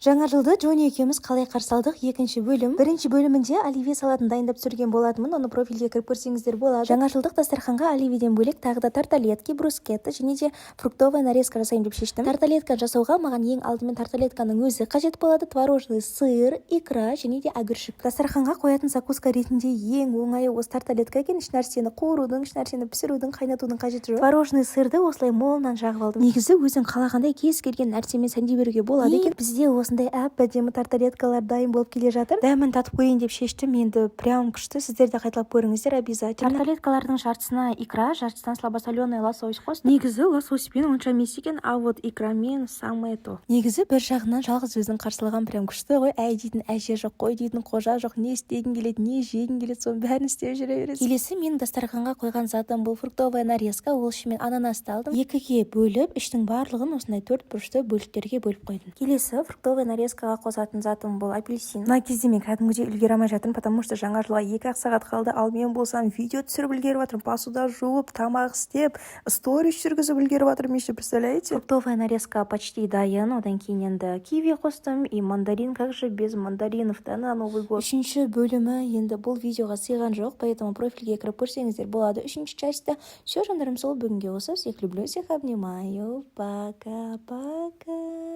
Жаңа жылды Джонни екеуміз қалай қарсы алдық, екінші бөлім. Бірінші бөлімінде оливье салатын дайындап түсірген болатынмын, оны профильге кіріп көрсеңіздер болады. Жаңа жылдық дастарханға оливьеден бөлек тағы да тарталетки, брускетта және де фруктовая нарезка жасаймын деп шештім. Тарталетка жасауға маған ең алдымен тарталетканың өзі қажет болады, творожный сыр, икра және де огурчик. Дастарханға қоятын закуска ретінде ең оңайы осы тарталетка екен. Еш нәрсені қуырудың, еш нәрсені пісірудің, қайнатудың қажеті жоқ. Творожный сырды осылай молынан жағып алдым. Негізі өзің қалағандай кез келген нәрсемен сәндей беруге болады екен. Бізде осындай әп әдемі тарталеткалар дайын болып келе жатыр. Дәмін татып көрейін деп шештім. Енді прям күшті, сіздер де қайталап көріңіздер обязательно. Тарталеткалардың жартысына икра, жартысына слабосоленый лосось қостым. Негізі лососпен онша емес екен, а вот икрамен самое то. Негізі бір жағынан жалғыз өзің қарсылаған прям күшті ғой. Әй дейтін әже жоқ, қой дейтін қожа жоқ, не істегің келеді, не жегің келеді, соның бәрін істеп жүре бересің. Келесі менің дастарханға қойған затым бұл фруктовая нарезка. Ол үшін мен ананасты алдым, екіге бөліп, іштің барлығын осындай төрт бұрышты бөліктерге бөліп қойдым. Келесі фруктовый нарезкаға қосатын затым бұл апельсин. Мына кезде мен кәдімгідей үлгере алмай жатырмын, потому что жаңа жылға 2-ақ сағат қалды, ал мен болсам видео түсіріп үлгеріп жатырмын, посуда жуып, тамақ істеп, сторис жүргізіп үлгеріп жатырмын еще, представляете? Фруктовая нарезка почти дайын. Одан кейін енді киви қостым и мандарин. Как же без мандаринов да на Новый год? Үшінші бөлімі енді бұл видеоға сыйған жоқ, поэтому профильге кіріп көрсеңіздер болады үшінші частьті. Все, жандарым, сол бүгінге осы. Всех люблю, всех обнимаю, пока пока.